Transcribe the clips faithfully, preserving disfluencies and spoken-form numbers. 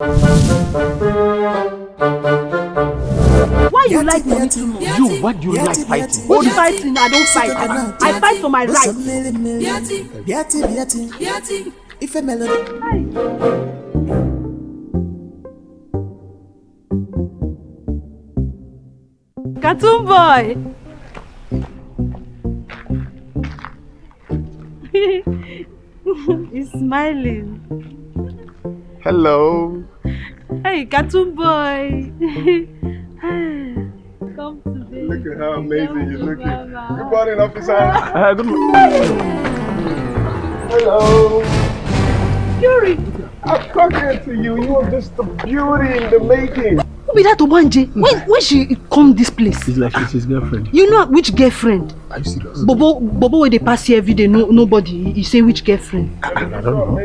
Why you like money too much? You, what do you like fighting? Which fighting? I don't fight. I fight for my rights. Biati, biati, biati. Ife melody. Cartoon boy. He's smiling. Hello. Hey, cartoon boy. Come today. Look at how amazing you're looking. Good morning, officer. Uh, good morning. Hello. Fury. I'm talking to you. You are just a beauty in the making. Who be that Obanje? When when she come this place? It's like it's his girlfriend. You know which girlfriend? Are you serious? Bobo Bobo wey dey pass here every day. No nobody. You say which girlfriend? I, I don't know.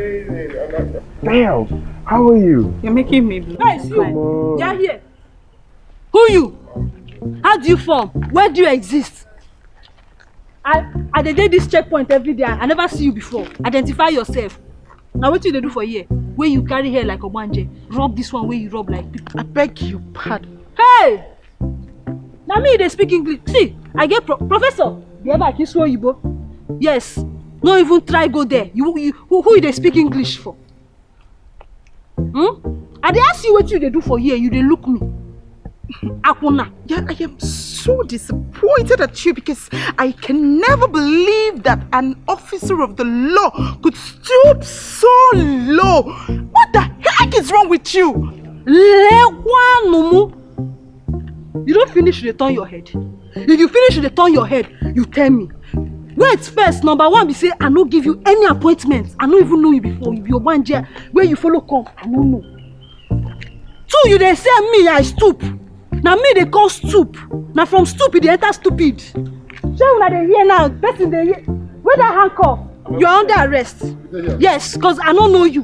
Damn. How are you? You're making me blush. Guys, you. Come on. They are here. Who you? How do you form? Where do you exist? I I dey dey this checkpoint every day. I never see you before. Identify yourself. Na wetin you dey do for here? Wey you carry hair like Obanje, rub this one wey you rub like. I beg you pardon. Hey! Na me you dey speak English. See, I get pro professor. You ever kiss oyibo? Yes. No even try go there. You you who, who you dey speak English for? Hmm? I dey ask you wetin you dey do for here, you dey look me. Akwuna. Yeah, I am so disappointed at you because I can never believe that an officer of the law could stoop so low. What the heck is wrong with you? Lekwanumu. You don finish dey turn your head. If you finish dey turn your head, you tell me. Wait first, number one be say I no give you any appointment. I no even know you before. You be Obanje wey you follow come. I no know. Two, you dey say me I stoop. Na me dey call stoop. Na from stoop e dey enter stupid. Shey una dey hear now? Person dey hear. Where that handcuff? You're under arrest. Yes, cause I no know you.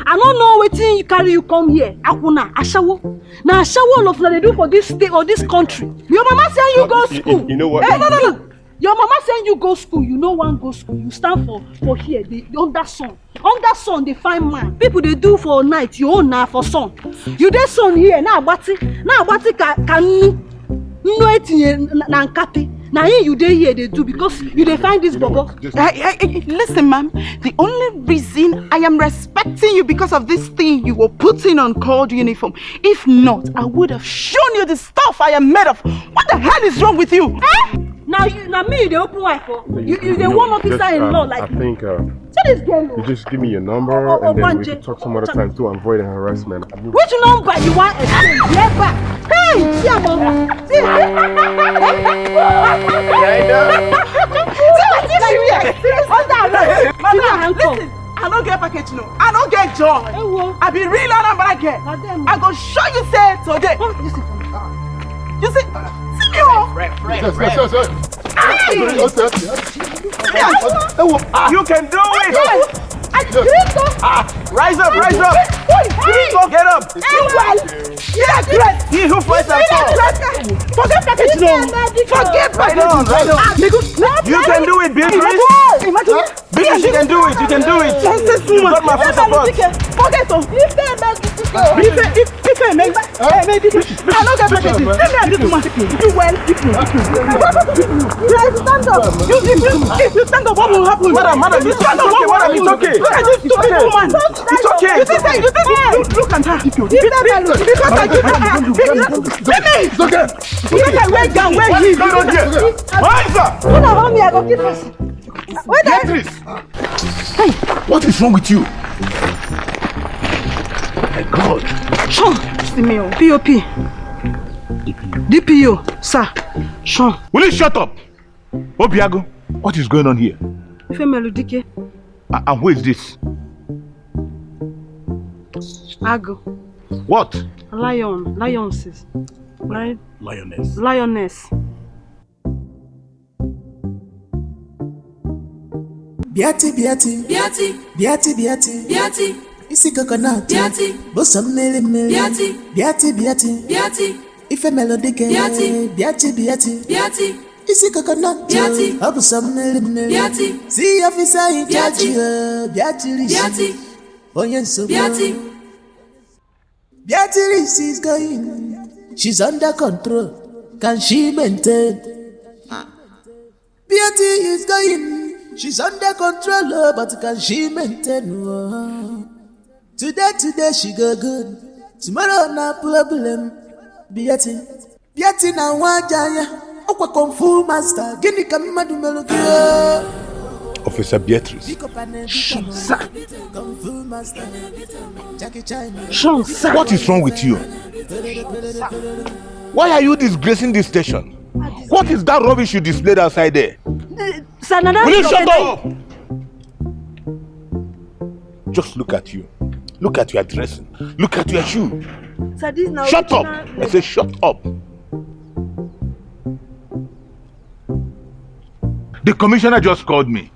I no know wetin carry you come here. Akwuna, ashawo. Na ashawo all of una dey do for this state or this country. Your mama send you go school. You, you know what? Hey, no, no, no. Your mama send you go school. You no wan go school. You stand for for here. Dey under sun. Under sun dey find man. People dey do for night. Your own na for sun. You dey sun here. Na agbati. Na agbati ka ka nnu. Nnu etinye na, na nkate. Na him you dey here dey do because you dey find this bobo. Just I, I, I, listen, ma'am. The only reason I am respecting you because of this thing you were putting on called uniform. If not, I would have shown you the stuff I am made of. What the hell is wrong with you? Eh? Now you, now me, you dey open eye for. You, you dey warn officer in law like. I think uh, so this girl. You just give me your number and then we can talk some other time to avoid harassment. Which number you want exchange? Never. Hey, see am o. See. See wetin she wear. Under arrest. Madam, listen. I no get package, no. I no get joy. Ewo. I be real Anambra girl. Na dem. I go show you say today. Come, listen for me. You see, see me o. Yes, yes, yes, yes. Hey! Yes, yes, yes. You can do it. Yes. I do it. Ah, rise up, rise up. Hey! Go get up. Hey, well. Yeah, great. He who fights and falls. Forget package, no. Forget package. Right on, right on. Ah, you can do it, Beatrice. Imagine. Imagine. Baby, you can do it, you can do it. Nonsense woman. You got my full support. Forget o. If they make it, if, if they make, eh, make it. I no get package. Let me and this woman. You well. If you stand up, you, if you, if you stand up, what will happen? Madam, madam, it's okay, madam, it's okay. Look at this stupid woman. It's okay. You think say, you think, look, look at her. Because I give her, it's okay. You know that way down where he. Rise up. Una hold me, I go kill person. Wait there. Beatrice! Hey! What is wrong with you? My God! Sean! P O P. D P O, sir. Sean. Will you shut up? Obiago, what is going on here? Ifemeludike. A- and who is this? Agu. What? Lion. Lioness. Lion. Lioness. Lioness. Biati, biati. Biati. Biati, biati. Biati. Isi coconut. Biati. Bosom mele mele. Biati. Biati, biati. Biati. Ifemeludike. Biati. Biati, biati. Biati. Isi coconut. Biati. Bosom mele mele. Biati. See officer in charge. Biati. Biati. Biati. Onye nsogbu. Biati. Beatrice is going. She's under control. Can she maintain? Beauty is going. She's under control, oh, but can she maintain? Oh. Today, today she go good. Tomorrow na problem. Beauty, Beauty na nwa aja ya. Ọkwa kung fu master. Gịnị ka mmadụ mere gị? Oh? Officer Beatrice. Biko pa na-ebi ka m. Sir. Kung fu master. Jackie Chan. Sean, sir. What is wrong with you? Why are you disgracing this station? What is that rubbish you displayed outside there? Sir, na that. Will you shut up? Just look at you. Look at your dressing. Look at your shoe. Sir, this now. Shut up! I say shut up. The commissioner just called me.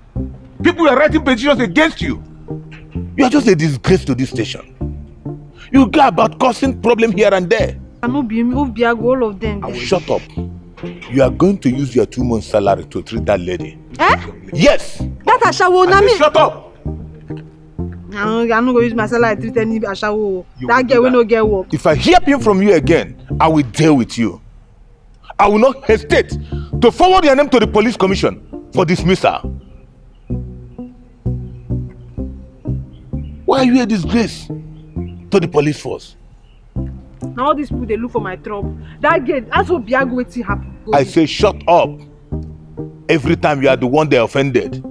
People are writing petitions against you. You are just a disgrace to this station. You go about causing problem here and there. I no be me, Obiago, all of them. Shut up. You are going to use your two months' salary to treat that lady. Eh? Yes. That ashawo na me. Shut up. I no, I no go use my salary treat any ashawo. That girl wey no get work. If I hear pim from you again, I will deal with you. I will not hesitate to forward your name to the police commission for dismissal. Why are you a disgrace to the police force? Na all these people dey look for my trouble. That girl, ask Obiago wetin happen. I say shut up. Every time you are the one they offended.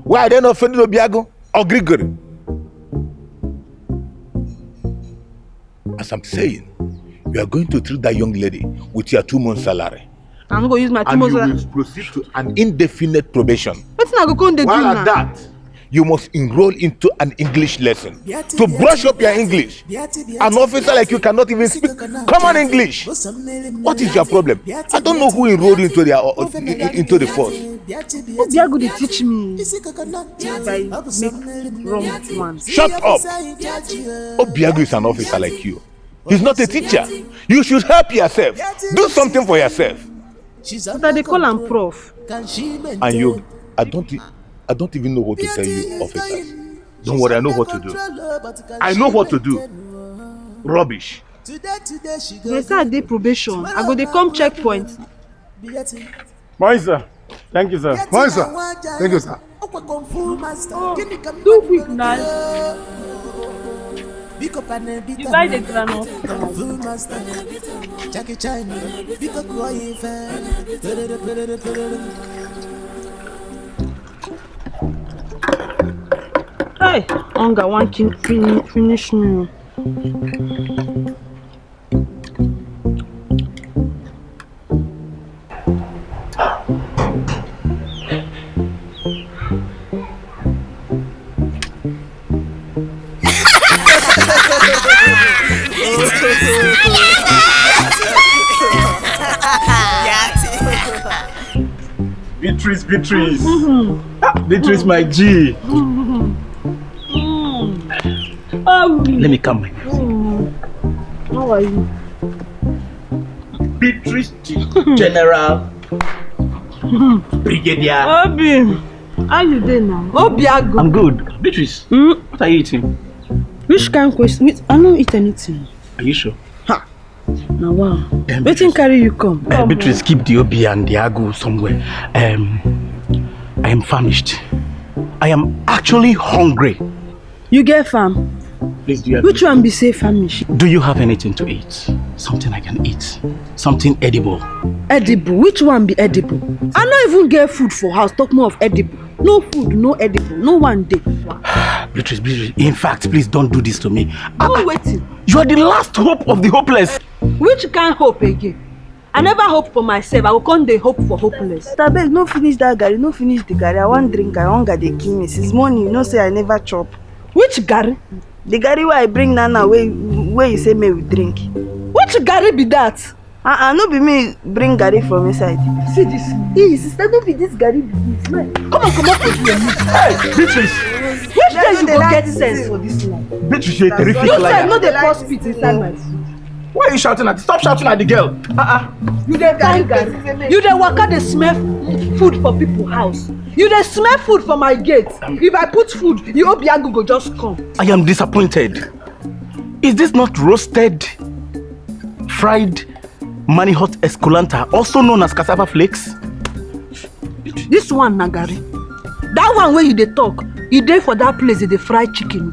Why are they not offending Obiago or Gregory? As I'm saying, you are going to treat that young lady with your two months' salary. I'm going to use my two months' salary. And you will proceed to an indefinite probation. Wetin I go come dey do now? While at that, you must enroll into an English lesson to brush up your English. An officer like you cannot even speak common English. What is your problem? I don't know who enrolled you into the, uh, uh, into the force. Obiago dey teach me. If I make wrong one. Shut up! Obiago is an officer like you. He's not a teacher. You should help yourself. Do something for yourself. But I dey call am prof. And you, I don't, e- I don't even know what to tell you, officers. Don't worry, I know what to do. I know what to do. Rubbish. They say I dey probation. I go dey come checkpoint. Morning, sir. Thank you, sir. Morning, sir. Thank you, sir. Oh, do quick now. You buy the groundnut. Hey, hunger wan kill, finish, finish me. Beatrice, Beatrice. Mm-hmm. Ah, Beatrice, my G. Mm-hmm. Mm. Oh, let me come. Mm. How are you? Beatrice, General, Brigadier. Obi, how you dey now? Obiago. I'm good. Beatrice, hmm? What are you eating? Which kind question? Which, I don't eat anything. Are you sure? Ha! Now, wow. Um, wetin carry you come? Uh, Beatrice, keep the obi and the agu somewhere. Um, I am famished. I am actually hungry. You get farm? Please, do you have... Which one be say famish? Do you have anything to eat? Something I can eat. Something edible. Edible? Which one be edible? I no even get food for house. Talk more of edible. No food, no edible. No one day. Beatrice, Beatrice, in fact, please don't do this to me. Do wetin? You are the last hope of the hopeless. Which kind hope again? I never hope for myself. I go come dey hope for hopeless. Abeg, no finish that garri, no finish the garri. I wan drink, I hunger dey kill me. Since morning, you know say I never chop. Which garri? The garri wey I bring now now, wey, wey you say make we drink. Which garri be that? Uh-uh, no be me bring garri from inside. See this. Hey, sister, no be this garri be this. Man, come on, come on for here. Hey, Beatrice. Which day you go get sense for this life? Beatrice, you're a terrific liar. You sef no dey pour spit inside my food. Why are you shouting at? Stop shouting at the girl. Uh-uh. You dey find garri. You dey waka dey smell food for people house. You dey smell food for my gate. If I put food, you Obiago go just come. I am disappointed. Is this not roasted Fried money hot esculenta, also known as cassava flakes. This one na garri. That one wey you dey talk, e dey for that place dey dey fry chicken,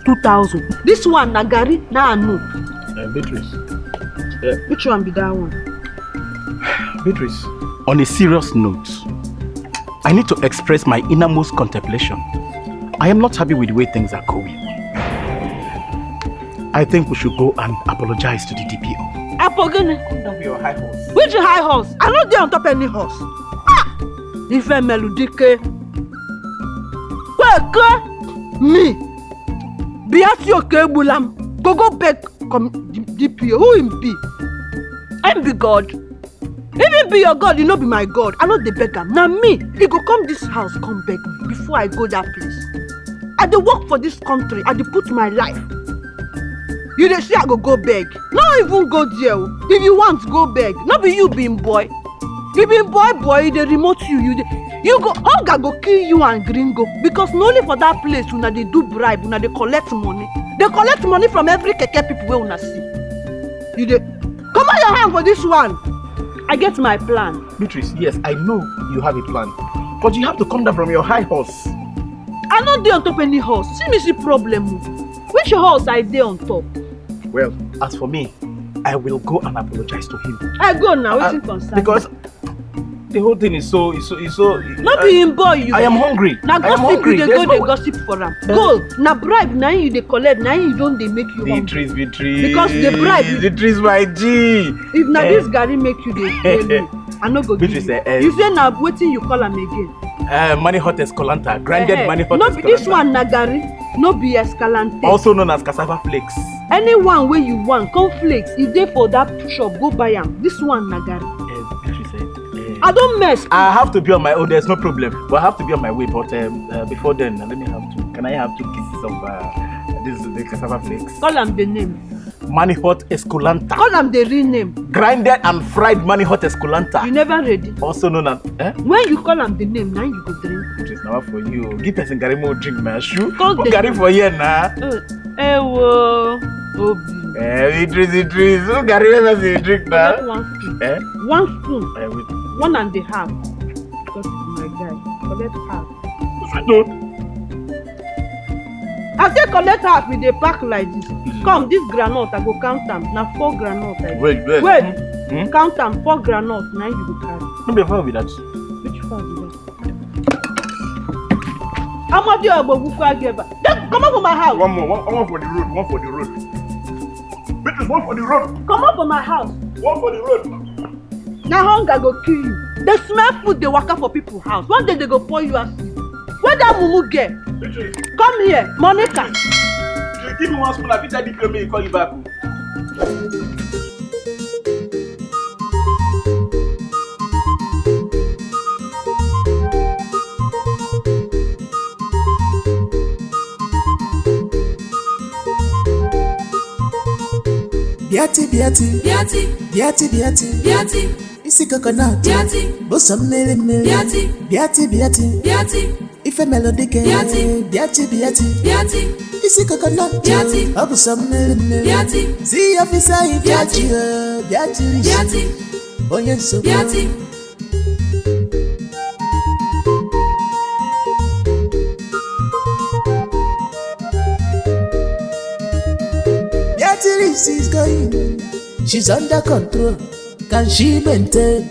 two thousand. This one na garri, na I know. Uh, Beatrice. Which one be that one? Beatrice, on a serious note, I need to express my innermost contemplation. I am not happy with the way things are going. I think we should go and apologize to the D P O. Apogene. Come down with your high horse. Which high horse? I no dey on top any horse. Ah! Ife meludike. Kweke me. Biasi oke egbulam. Go go beg come D P O. Who him be? Him be God. Even be your God, you no be my God. I no dey beg am. Na me, he go come this house, come beg me before I go that place. I dey work for this country, I dey put my life. You dey see, I go go beg. No even go there o. If you want, go beg. No be you be him boy. You be him boy boy, he dey remote you. You dey, you go, hunger go kill you and gringo, because na only for that place una dey do bribe, una dey collect money. Dey collect money from every keke people wey una see. You dey, comot your hand for this one. I get my plan. Beatrice, yes, I know you have a plan, but you have to come down from your high horse. I no dey on top any horse. See me see problem o. Which horse I dey on top? Well, as for me, I will go and apologize to him. I go now, wetin concern you? Because the whole thing is so, is so, is so. No be him boy you. I am hungry. Na gossip you dey go dey gossip for am. Go, na bribe na him you dey collect, na him you don dey make you hungry. Beatrice, Beatrice. Because the bribe. Beatrice, my G. If na this garri make you dey tell me, I no go give you. You say na wetin you call am again? Uh, money hot esculenta, grinded money hot esculenta. No be this one na garri, no be escalante. Also known as cassava flakes. Anyone wey you want, corn flakes, e dey for that shop, go buy am. This one na garri. Uh, Beatrice, uh, I don't mess. I have to be on my own. There's no problem. But I have to be on my way. But um, uh, before then, let me have two. Can I have two pieces of uh, this the cassava flakes? Call am the name. Money hot esculenta. Call am the real name. Grinded and fried money hot esculenta. You never ready. Also known as eh? When you call am the name, now you go drink. It is now for you. Give person garri more drink na shoe. Call the garri for here na. Uh, eh wo. Obi. Eh, Idris, Idris. Who garri wey person drink na? Collect one spoon. Eh? One spoon. Eh, wait. One and a half. Because my guy. Collect half. Sit down. I say collect half, we dey pack like this. Come, this groundnut, I go count am. Na four groundnut I. Wait, wait. Wait. Hmm? Count am, four groundnut, na you go carry. No be four be that. Which four be that? Amadi Ogbogbuku Ageba. Then comot for my house. One more, one, one for the road, one for the road. Beatrice, one for the road. Comot for my house. One for the road. Na hunger go kill you. Dey smell food dey waka for people house. One day they go pour you acid. Where that mumu girl? Come here, Monica. You give me one spoon, I fit tell the girl make he call you back. Biati, biati, biati, biati, biati, biati. Isi coconut, biati. Bosom mere mere, biati, biati, biati, biati. Ife melody ke, biati, biati, biati, biati. Isi coconut, biati. Bosom mere mere, biati. See officer in biati, biati, biati. Onye nsogbu, biati. Beatrice is going, she's under control. Can she maintain?